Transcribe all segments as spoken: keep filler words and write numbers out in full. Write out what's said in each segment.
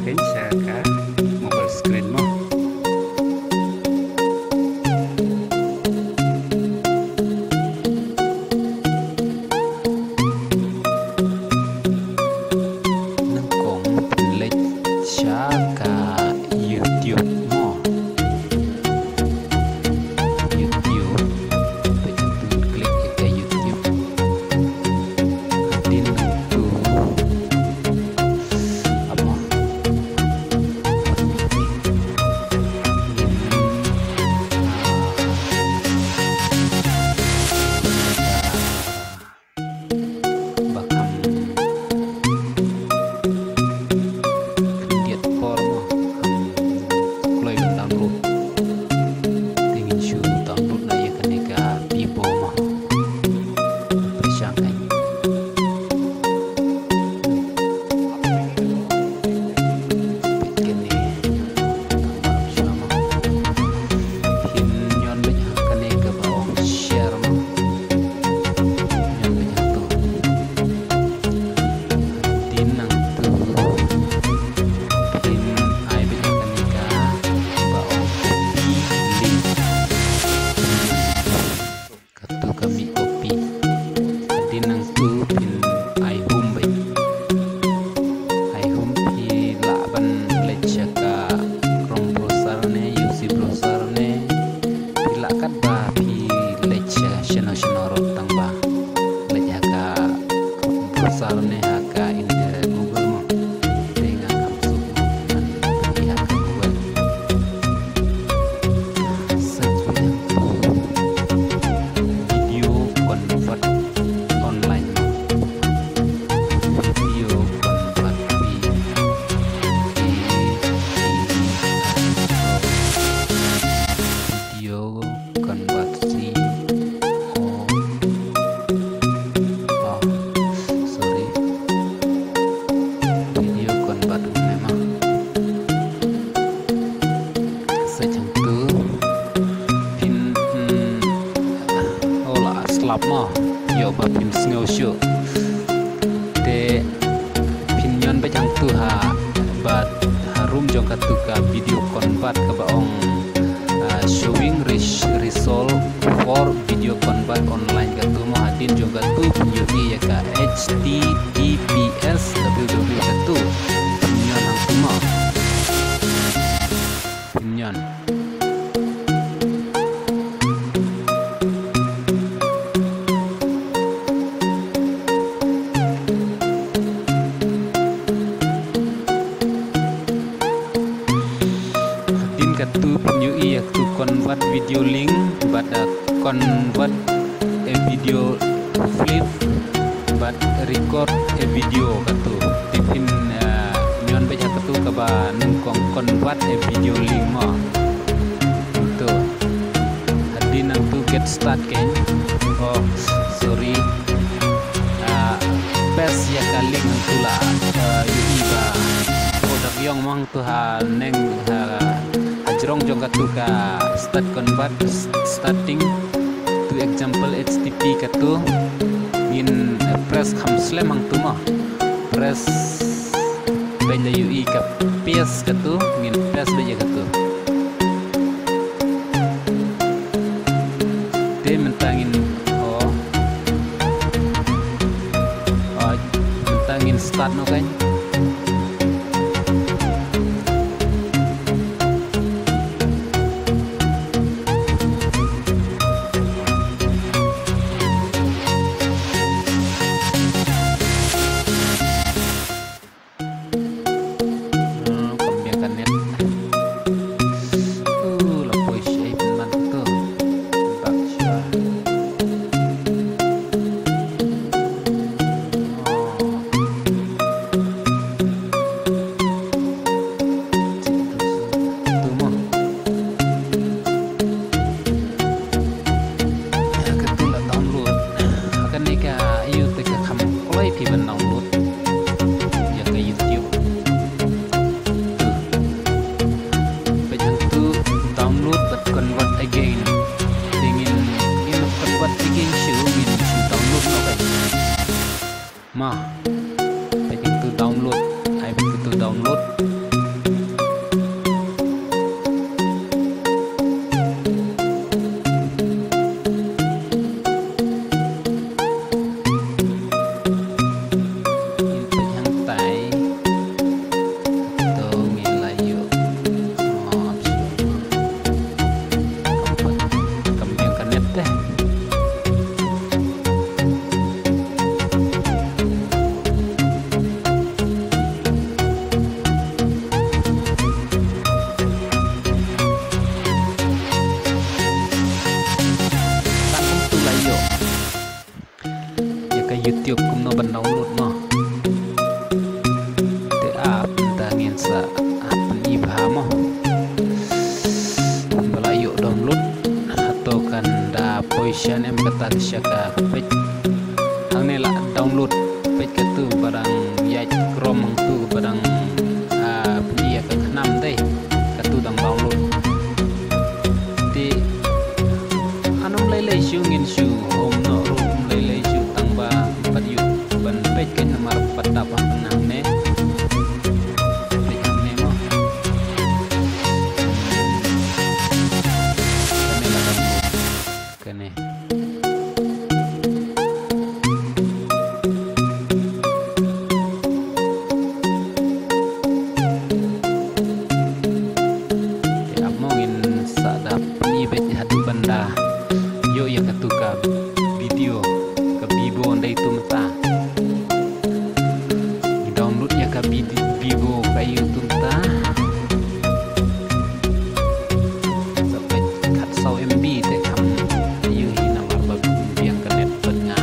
Keiñ sha ka mobile screen mo. Nyngkong phin leit sha ka YouTube mo. YouTube. Peit, phin click ïa ka YouTube. Hadien nangtu. Amo. Ba kham khyndiat por mo, kham kloi ban download. Te ngin shu download noh ïa kane ka Bebo mo. Pyrshang kein. Peit kane. Tang ba shu mo. Phin ñion beit ha kane kaba ong share mo. Ñion beit hangtu. Hadien nangtu phin ai beit ha kane kaba ong copy link. Katu ka mih copy. Hadien nangtu phin ai home beit. Ai home, phi lah ban leit sha ka Chrome browser ne, U C browser ne. Phi lah katba phi leit sha shano shano ruh, tang ba leit ha ka browser ne ha ka in, eh, Google mo. Te nga kham suk mo, ngan phi ha ka Google. Search beit hangtu. Video convert online mo. Video convert, V E D O. Video convert, C O, oh, sorry. Video convert, ne ma. Search hangtu. Phin, hmm, oh, la slap mo. Ïoh ba phin sngew shuh. Te phin ñion beit hangtu ha, bad harum jong katu ka video convert kaba ong, ah, showing res-, result for video convert online katu mo. Hadien jong katu phin ïohi ïa ka H T T P S W W W katu. Phin ñion hangtu mo. Phin ñion. Hadien katu phin ïohi ïa katu convert video link bad, uh, convert a video clip bad record a video katu. Te phin, ah, ñion beit ha katu kaba nyngkong, convert a video link mo. Katu. Hadien nangtu get start kein. Oh, sorry. Ah, paste ïa ka link hangtu la. Ah, ïohi ba product ïong mo. Tu ha neng, ha, ha jrong jong katu ka start convert, s-, starting to example H T T P katu, ngin, eh, press kham slem hangtu mo. Press beit, la ïohi ka paste katu, ngin paste beit ïa katu. Te mynta ngin, oh. Oh, mynta ngin start noh kein. Hmm, kam biang ka net. Uh, la poi shi ai pynban tu. Bak sha. Oh. Sa hap pyni bha mo. Ba la ïoh download. Hato kan da poi sha ne em kata ka sha ka page. Hangne la download page katu ba dang ïaid Chrome hangtu ba dang, ah, pyni ïa ka khnam dei. Katu dang download. Te Ano ym lei lei shu ngin shu home noh ruh ym lei lei shu tang ba pat ïoh ban peit kein namar pat dap ha nang ne. Peit hangne mo. Kane la dang kane. Te ap mo ngin sa dap ïa beit haduh ban da ïoh ïa katu ka video ka Vivo ndai tu mynta. Ngi download ïa ka vid- Vivo ka ïa tu mynta. Sa peit khatsaw M B te kham ïa hi namar ba biang ka net bad nga.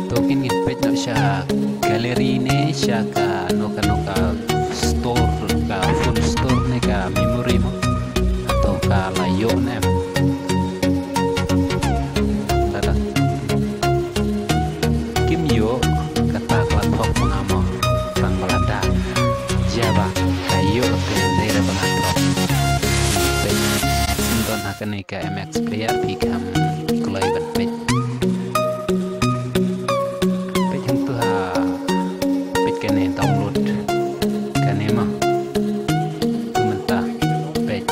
To kin ngin peit noh sha gallery ne sha kano kano ka store, ka phone store ne ka memory mo. Hato ka la ïoh ne em. Lada kim ïoh kata ka la thok ma nga mo. Tang ba lada jia ba ka ïoh te dei da ba nga thok. Peit, sim don ha kane ka M X Player phi kham kloi ban peit. Peit hangtu ha, peit kane download. Kane ma. Tu mynta. Peit.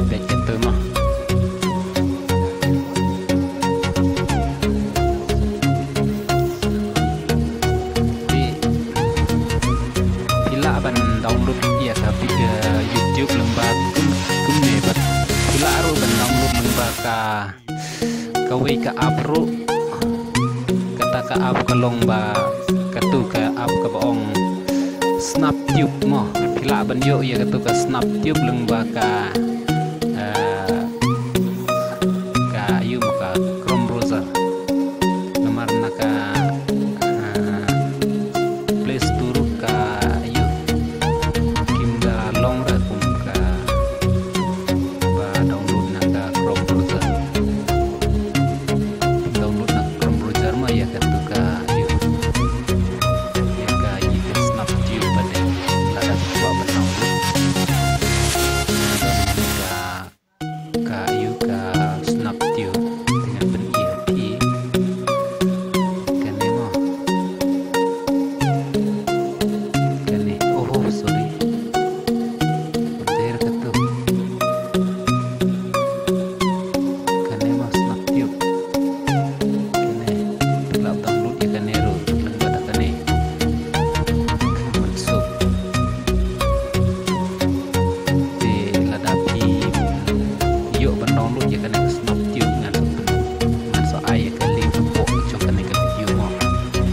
Peit katu ma. Phi, phi lah ban download ïa ka vi-, eh, YouTube lyngba kum, kumne bad phi lah ruh ban download lyngba ka, kawei ka app ruh. Kata ka app ka long ba katu ka app kaba ong SnapTube mo. Phi lah ban ïoh ïa katu ka SnapTube lyngba ka, eh, ka ïa ka Chrome browser. Namar na ka, ah, Play Store ka ïa kim da long ra kum ka ba download na ka Chrome browser. Download na Chrome browser ma ïa katu ka ïa, ïa ka ïa ka SnapTube ba dei lada ba ba download. Ka Ka ïa ka SnapTube te ngan pyni ha phi. Kane mo. Kane. Oh, sorry. Pynter katu. Kane mo SnapTube. Kane. Phi lah download ïa kane ruh lyngba da kane. Ka mynsuk. Te lada phi ïoh ban download ïa kane ka SnapTube ngan sa pyn, ngan sa ai ïa ka link hapoh jong kane ka video mo.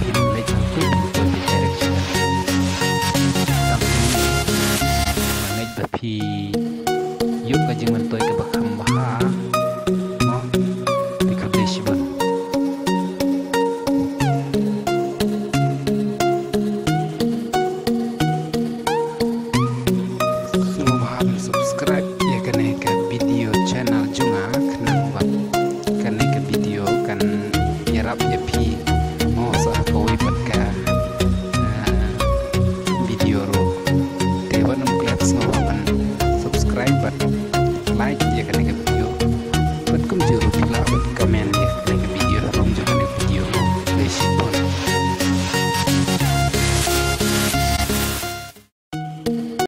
Phin leit hangtu phin poi phi direct sha kane. Tang kine nga ngeit ba phi ïoh ka jingmyntoi kaba kham bha mo. Te khublei shibun. Sngewbha ban subscribe ïa kane ka video channel jong nga khnang ba kane ka video kan ïarap ïa phi mo sa kawei pat ka, ah, video ruh. Te wat nym klet sngewbha ban subscribe bad like ïa kane ka video. Bad kumjuh ruh phi lah ban comment